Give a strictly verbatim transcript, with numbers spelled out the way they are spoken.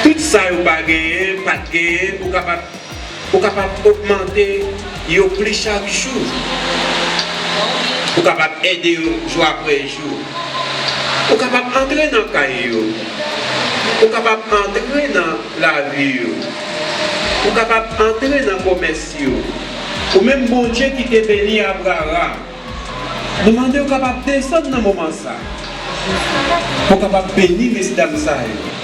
Tout sa yo pa genyen, pa t genyen, ou kapab, ou kapab ogmante yo plis chak jou. Ou kapab ede yo jou apre jou. Ou kapab antre nan kay yo. Ou kapab antre nan lavi yo. Ou kapab antre nan komès yo. Ou menm Bondye ki te beni Abraram. Nou mande w kapab desann nan moman sa pou w kapab beni mesyedam sa yo.